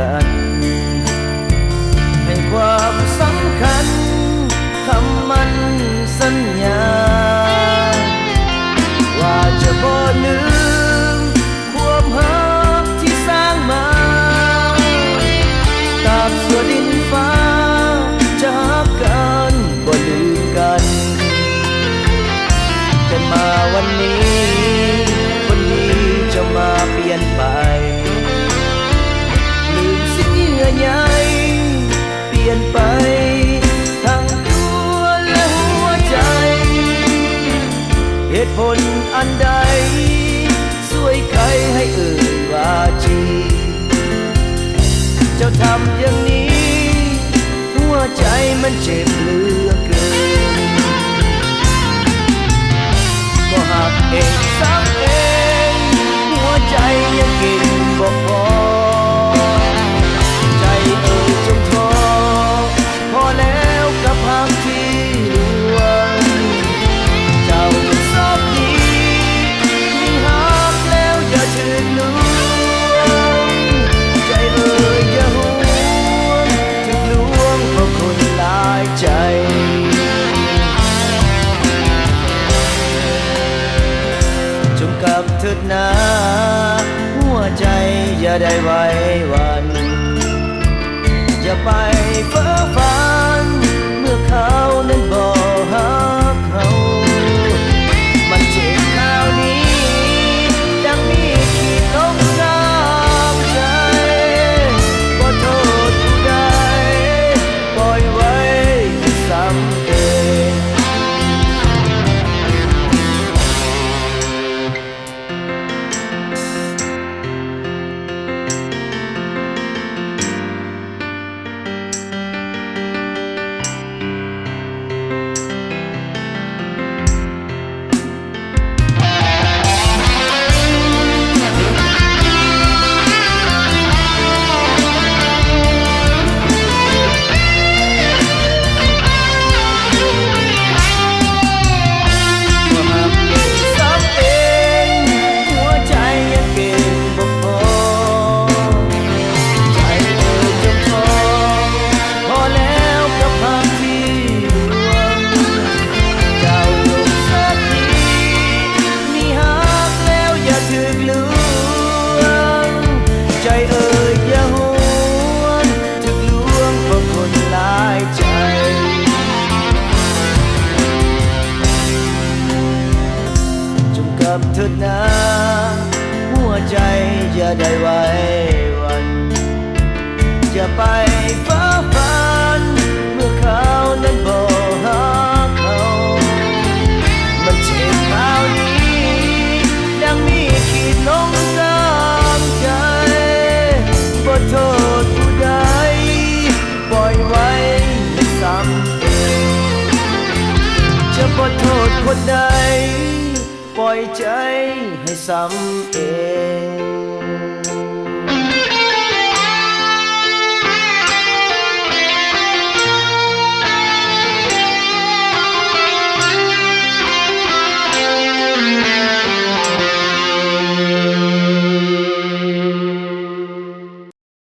ກັນ ໃຫ້ຄວາມສຳຄັນຄຳໝັ້ນສັນຍາ ວ່າຈະບໍ່ລືມຄວາມຮັກທີ່ສ້າງມາ ຕາບຊົ່ວດິນຟ້າຈະຮັກກັນ ບໍ່ລືມກັນ ແຕ່ມາວັນນີ້ ຄົນດີເຈົ້າມາປ່ຽນໄປ ລືມສິ່ງເຫື່ອໃຍ ປ່ຽນໄປທັງຕົວ ແລະ ຫົວໃຈ ເຫດຜົນອັນໃດ ຊ່ວຍໄຂໃຫ້ເອີ້ນວ່າຈີ ເຈົ້າທຳຢ່າງນີ້ ຫົວໃຈມັນເຈັບເຫຼືອເກີນ ບໍ່ຮັກເອງ ສັງເອງ ຫົວໃຈຍັງເກັ່ງບໍ່ພໍ ໃຈເອີຍ ຈົ່ງທໍ້ ພໍແລ້ວກັບຮັກທີ່ລວງ ເຈົ້າຈົງໂຊກດີ ມີຮັກແລ້ວຢ່າຖືກລວງ ໃຈເອີຍຢ່າຫ່ວງ ຖືກລວງເພາະຄົນຫຼາຍໃຈ ຈົ່ງກັບເທີດນາ ຫົວໃຈຢ່າໄດ້ໄຫວ້ຫວັ່ນ ຢ່າໄປເຟີຝັນ ເມື່ອເຂົານັ້ນບໍ່ຮັກເຮົາ ມັນເຈັບຄາວນີ້ ດັ່ງມີດຂີດລົງກາງໃຈ ບໍ່ໂທດຜູ້ໃດ ປ່ອຍໄວ້ໃຫ້ສ່ຳເອງ.ກັບເທີດນາ ຫົວໃຈຢ່າໄດ້ໄຫວ້ຫວັ່ນ ຢ່າໄປເຟີຝັນ ເມື່ອເຂົານັ້ນບໍ່ຮັກເຮົາ ມັນເຈັບຄາວນີ້ ດັ່ງມີດຂີດລົງກາງໃຈ ບໍ່ໂທດຜູ້ໃດ ປ່ອຍໄວ້ໃຫ້ສ່ຳເອງ ຈະບໍ່ໂທດຄົນໃດ ປ່ອຍໃຈໃຫ້ສ່ຳເອງ.